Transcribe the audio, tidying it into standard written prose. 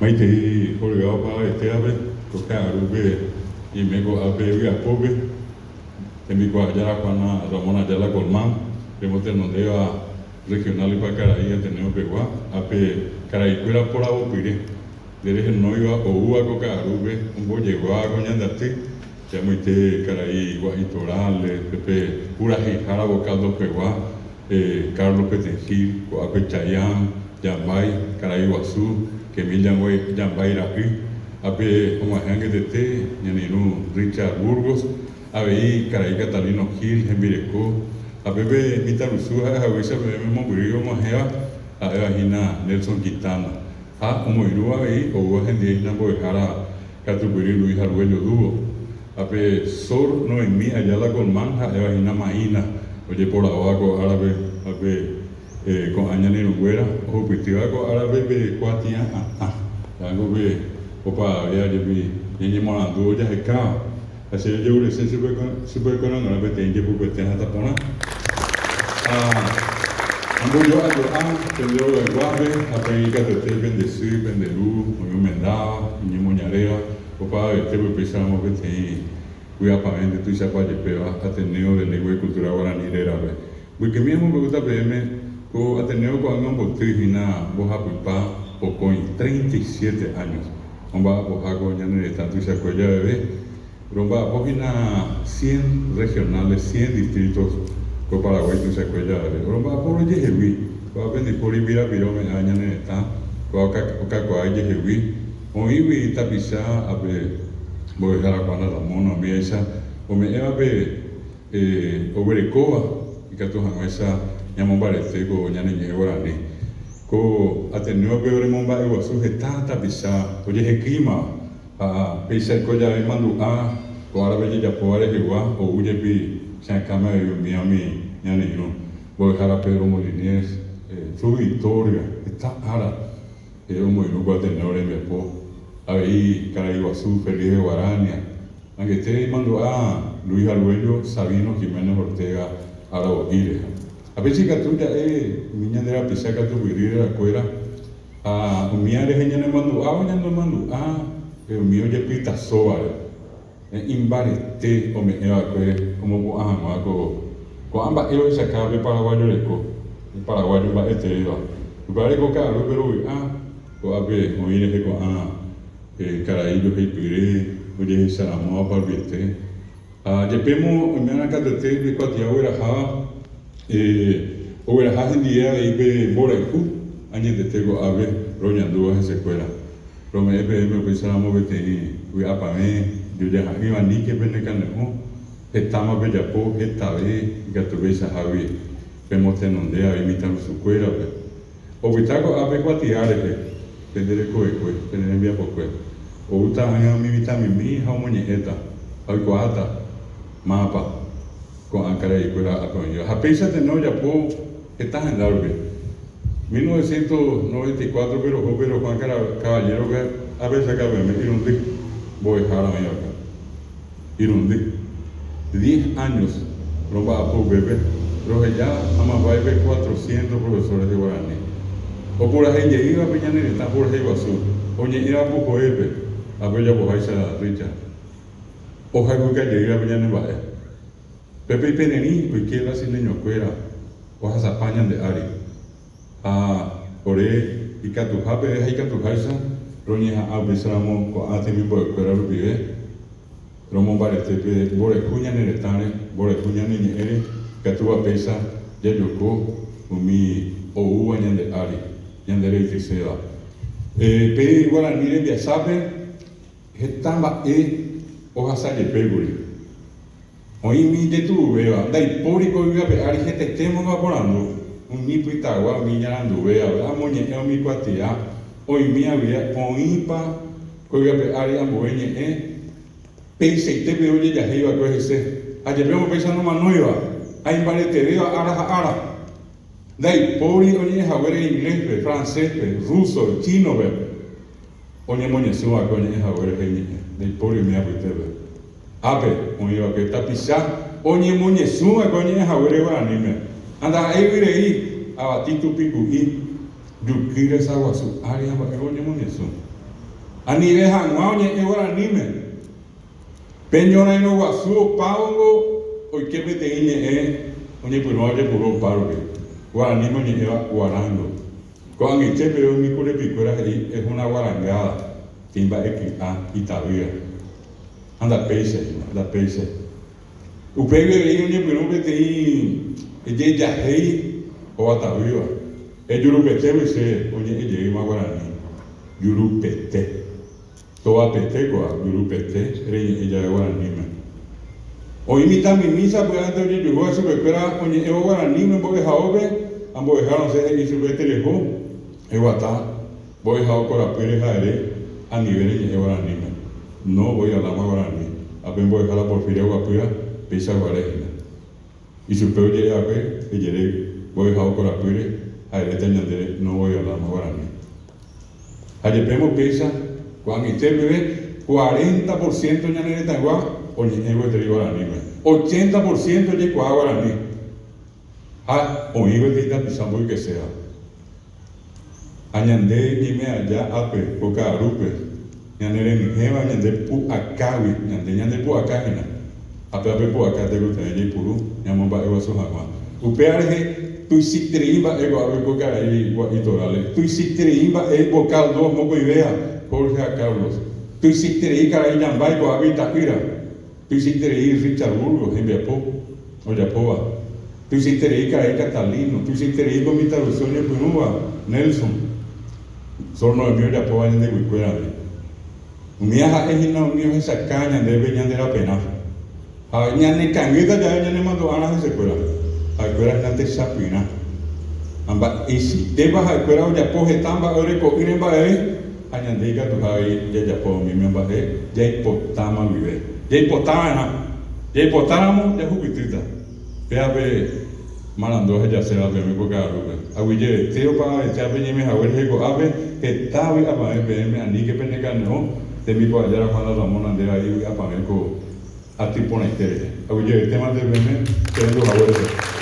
Maitei horyvéva opavavetévape, ko ka'arúpe ñaime ko'ápe vy'apópe, tembikuaajára Juana Ramón Ayala Colmán, remotenondéva Regional Ypakarai Ateneo pegua, ápe karaikuéra poravopyre, nde rehenóiva oúva ko ka'arúpe ombojeguáva ko ñande aty, che amoite karai Gua'i Torales, pépe puraheihára Vocal dos pegua, Carlos Petengil, ko'ápe Chayán, Jambái, karai guasu, Kemil Jambái ra'y, ápe og̃uahẽ angetete ñane irũ Richard Burgos, avei karai Catalino Gil hembireko, ha pépe mitãrusu ha'ehaguéicha peẽme mombyry og̃uahẽva, ha'éva hína Nelson Quintana, ha omoirũ avei oúva hendive hína mbo'ehára katupyry Luis Arguello Dúo. Ha pe Sor Noemí Ayala Colmán ha'éva hína Maína ojeporavóva ko árape ha pe ko'ã ñane irũnguéra ohupytýva ko árape pe kuatia atã. Ha'éngo pe opavavéva jepi ñañemoarandu ojahekáva. Ha che ajerurese chupekuerarã peteĩ jepupete hatã porã. Ha ambojo'ajo'a pende rogayguápe ha peẽ ikatuete pende sy, pende ru, oĩ omendáva, iñemoñaréva, Opavavete upéicharamo peteĩ vy'apavẽ nde tuichapa jepéva Ateneo de Lengua y Cultura Guarani rérape. Mbykymi amombe'úta peẽme, ko Ateneo ko'ág̃a omboty hína mbohapypa pokõi, 37 años, omba'apoha ko ñane retã tuichakue javeve. Romba'apo hína cien regionales, cien distritos ko Paraguái tuichakue javeve. Romba'apo rojehegui, ko'ápe ndipóri pirapire ome'ẽva ñane retã, kóva okakuaa ijehegui. Oĩgui tapicha ápe mbo'ehára Juana Ramona umíaicha ome'ẽva pe oguerekóva ikatu hag̃uáicha ñamombarete ko ñane ñe'ẽ guarani. Ko Ateneo-pe oremomba'eguasu heta tapicha ojehekýimava ha péicha oiko jave mandu'a ko árape jejapóva rehegua ou jepi che akãme avei umíva umi ñane irũ mbo'ehára Pedro Moliniers, Rudy Torga, heta ára. Pe omoirũ ko Ateneo rembiapo, avei karai guasu Feliz de Guarania, angete imandu'a Luis Arguello, Sabino Giménez Ortega aravo'i rehe. Ha péicha ikatu ja'e umi ñande rapicha katupyry rerakuéra ha umíva rehe ñanemandu'ávo ñanemandu'a pe umi ojepytasóvare. Imbarete ome'ẽ va'ekue omopu'ã hag̃ua ko ko'ã mba'e ohechakáva pe paraguayo reko, pe paraguayo mba'e teéva. Upévare ko ka'arúpe rovy'a ko'ápe oĩ rehe ko'ã karai joheipyre ojehecharamóva oparupiete. Ha jepémo oiméva katuete pe kuatia ogueraháva, ogueraha hendive avei pe mborayhu añetete ko'ápe roñandúva hesekuéra. Rome'ẽ peẽme upéicharamo peteĩ vy'apavẽ jojaha'ỹva aníke pene kane'õ, hetáma pejapo hetave ikatu peichahágui pemotenonde avei mitãrusukuérape. Opyta ko'ápe kuatia rehe pende rekovekue, pene rembiapokue. Oúta ág̃a umi mitãmimi ha omoñe'ẽta ha oikuaáta mávapa ko'ã karaikuéra ápe oĩva. Ha péicha tene ojapo heta henda rupi. 1994-pe roho Pedro Juan Caballero-pe apechaka peẽme irundy mbo'ehára oĩva'ekue. Irundy. Diez años romba'apo upépe, roheja Amambáipe cuatrocientos profesores de guarani. Opurahéi jeýva pe ñane retã purahéi guasu, oñe'ẽva puhoépe, ápe ojapoháicha Richard. Ohayhuka jeýva pe ñane mba'e. Pépe ipererĩ oike brasileñokuéra ohasapa ñande ári, ha ore ikatuha peve ha ikatuháicha roñeha'ã upéicharamo ko'ã temimbo'ekuéra rupive romombarete pe mborayhu ñane retãre, mborayhu ñane ñe'ẽre, ikatúva péicha jajoko umi oúva ñande ári, ñande reityséva. Pe guarani rembiasápe heta mba'e ohasa jepékuri. Oĩ umi ijetu'uvéva, ndaipóri ko yvy ape ári hetaite omongaporandu, umi pytagua, umi iñaranduvévape, amoñe'ẽ umi kuatia, oĩmi avia, oĩpa ko yvy ape ári ambue ñe'ẽ peichaite peve ojejahéi va'ekue hese, ha jepémo péicha nomanóiva, ha imbaretevéva ára ha ára. Ndaipóri oñe'ẽ haguére inglés-pe, francés-pe, ruso-pe, chino-pe. Oñemoñesũ va'ekue oñe'ẽ hague rehe iñe'ẽ, ndaipóri umi apytépe. Ápe oĩ va'ekue tapicha oñemoñesũ va'ekue oñe'ẽ haguére guaraníme, ha ndaha'éigui rei avati tupi ku'i, juky resa guasu ári ha mba'éva oñemoñesũ. Anive hag̃ua oñe'ẽ guaraníme. Pe ñorairõ guasu opávongo oike peteĩ ñe'ẽ oñepyrũva ojepuru opárupi, guaraníme oñe'ẽva guarango. Ko'ag̃aite peve umi kurepikuéra he'i es una guarangada, peteĩ mba'e ky'a itavýva. Ha ndapéichai hína, ndapéichai. Upégui avei oñepyrũ peteĩ jejahéi ovatavýva, ejurupetégui che oñe'ẽ jeýma guarani, jurupete. Tovapete ko'a jurupete reñe'ẽ jave guaraníme. Oĩ mitãmimi sapy'ánte ojejuhúva chupekuéra oñe'ẽvo guaraníme mbo'ehaópe ha mbo'ehára osẽ he'i chupe tereho eguata mbo'ehao korapýre ha ere anive reñe'ẽ guaraníme. No voy a hablar más guarani. Ha pe mbo'ehára Porfiria oguapýva péicha guare hína. Ichupe oje'e va'ekue ejere mbo'ehao korapýre ha eréta ñandéve no voy a hablar más guarani. Ha jepémo upéicha, ko'ag̃aite peve cuarenta por ciento ñane retãygua oñe'ẽ gueteri guaraníme. Ochenta por ciento ojeikuaa guarani ha oĩ gueteri tapicha omboykeséva. Ha ñande ñaime aja ápe ko ka'arúpe, ñane renyhẽva ñande pu'akágui, ñande ñande pu'aka hína, ha péva pe pu'aka tekotevẽ jaipuru ñamomba'eguasu hag̃ua. Upéva rehe tuichaiterei mba'e ko'ápe ko karai Gua'i Torales, tuichaiterei mba'e vocal dos mokõivéva, Jorge ha Carlos, tuichaiterei karai Jambái ko'ápe ita'ýra. Tuichaiterei Richard Burgos hembiapo ojapóva, tuichaiterei karai Catalino, tuichaiterei ko mitãrusu oñepyrũva Nelson, Sor Noemí ojapóva ñandeguikuérandi. Umíva ha'e hína umi ohechaka ñandéve ñande raperã. Ha ñanekangýta jave ñanemandu'arã hesekuéra, ha'ekuéra hína techapyrã. Ha mba'eichaitépa ha'ekuéra ojapo heta mba'e oreko'ỹre mba'eve? Ha ñande ikatuha avei jajapo umi mba'e jaipotáma guive. Jaipota va'erã. Jaipotáramo jahupytýta. Péva pe marandu ahejaséva peẽme ko ka'arúpe. Aguyjevete opavavete ápe ñaime hague rehe ko'ápe, heta vy'apavẽ peẽme aníke penekane'õ, tembikuaajára Juana Ramona nde avei vy'apavẽ ko aty porãite rehe. Aguyjevetémante peẽme che rendu hague rehe.